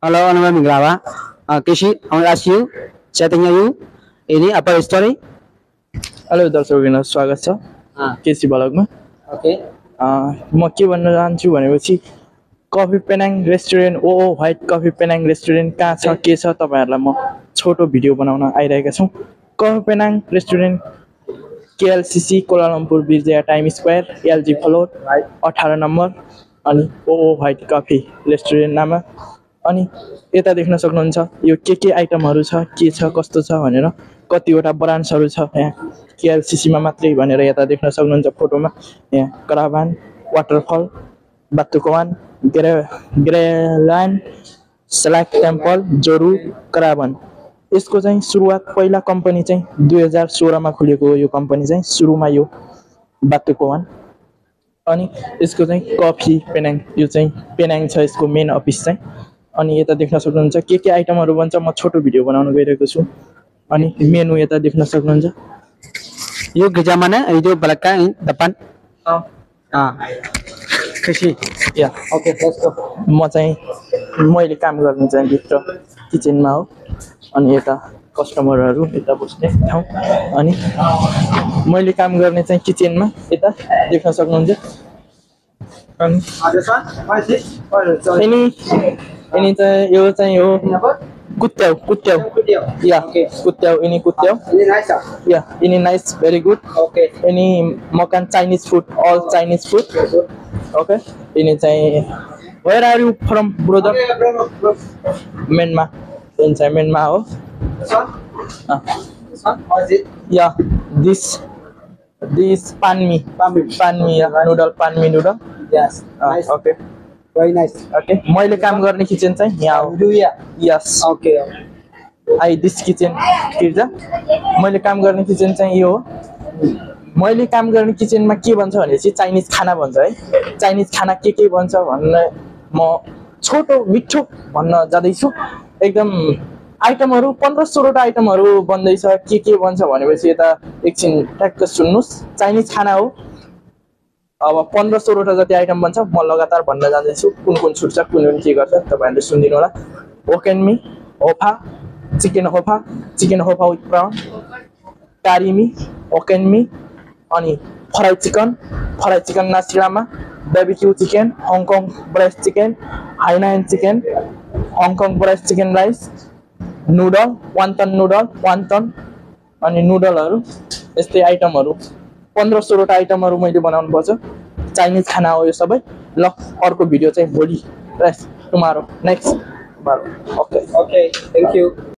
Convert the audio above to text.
Halo, nama Minggrawa. Kishi, I want to ask you, chatting you, any upper story? Hello दर्शकवृन्द स्वागत छ KC ब्लगमा Okay. म के भन्न चाहन्छु भनेपछि कफी पेनाङ रेस्टुरेन्ट ओ व्हाइट कफी पेनाङ रेस्टुरेन्ट कहाँ छ के छ तपाईँहरूलाई म छोटो भिडियो बनाउन आइरहेका छौँ coffee Penang restaurant KLCC Kuala Lumpur Berjaya time square LG floor 18 number अनि ओ व्हाइट कफी रेस्टुरेन्ट नाम अनि यता देख्न सक्नुहुन्छ यो के आइटमहरू छ के छ कस्तो छ भनेर कतिवटा ब्रान्ड्सहरू छ यहाँ केएलसीसीमा मात्रै भनेर यता देख्न सक्नुहुन्छ फोटोमा यहाँ कराभान वाटरफल बातुकवान ग्रेल्यान्ड स्ल्याक टेम्पल जोरु कराभान यसको चाहिँ सुरुवात पहिला कम्पनी चाहिँ 2016 मा खुलेको हो यो कम्पनी चाहिँ सुरुमा यो बातुकवान अनि यसको चाहिँ कफी पेनाङ यो चाहिँ पेनाङ छ यसको मेन अफिस चाहिँ अनि यता देख्न सक्नुहुन्छ के आइटमहरू बन्छ म छोटो भिडियो बनाउन गइरहेको छु अनि मेनु यता देख्न सक्नुहुन्छ You kerja mana? Itu belakang depan. Kishi. Yeah Okay, let's go. म चाहिँ मैले काम गर्ने चाहिँ भित्र किचनमा हो अनि यता कस्टमरहरू यता बस्ने ठाउँ अनि मैले काम गर्ने चाहिँ किचनमा यता देख्न सक्नुहुन्छ अनि This one? What is it? यिनी चाहिँ यो चाहिँ हो कुत्याउ या कुत्याउ यिनी कुत्याउ Ini nice. या यिनी नाइस भेरी गुड Okay. यिनी मकान Chinese food all Chinese food okay यिनी चाहिँ where are you from brother मेनमा यिनी चाहिँ मेनमा हो This one? This one? What is it? Yeah this pan mee yeah noodle pan mee noodle Yes. Nice. Okay Very nice. Okay मैले काम गर्ने kitchen चाहिँ यहाँ हो Do ya? Yes Okay. I this kitchen किर्जा मैले काम गर्ने किचन चाहिँ यो हो मैले काम गर्ने किचनमा के भन्छ भनेपछि चाइनिज खाना भन्छ है चाइनिज खाना के भन्छ भन्ने म छोटो मिठो भन्न जाँदैछु एकदम आइटमहरू 15-16वटा आइटमहरू बन्दैछ के भन्छ भनेपछि यता एकछिन ट्याक्क सुन्नुहोस् चाइनिज खाना हो अब 15-16वटा जति आइटम बन्छ म लगातार भन्न जाँदैछु कुन छुट्छ कुन के गर्छ तपाईँहरूले सुनिदिनु होला ओकेनमी होफा चिकन होफा विथ प्राउन कारिमी ओकेनमी अनि फ्राई चिकन नासिरामा barbecue chicken Hong Kong breast chicken Hainan chicken Hong Kong breast chicken rice noodle wonton अनि नुडलहरू यस्तै आइटमहरू 15-16वटा आइटमहरू मैले बनाउनु पर्छ चाइनिज खाना हो यो सबै ल अर्को भिडियो चाहिँ भोलि tomorrow next okay Okay. Thank you.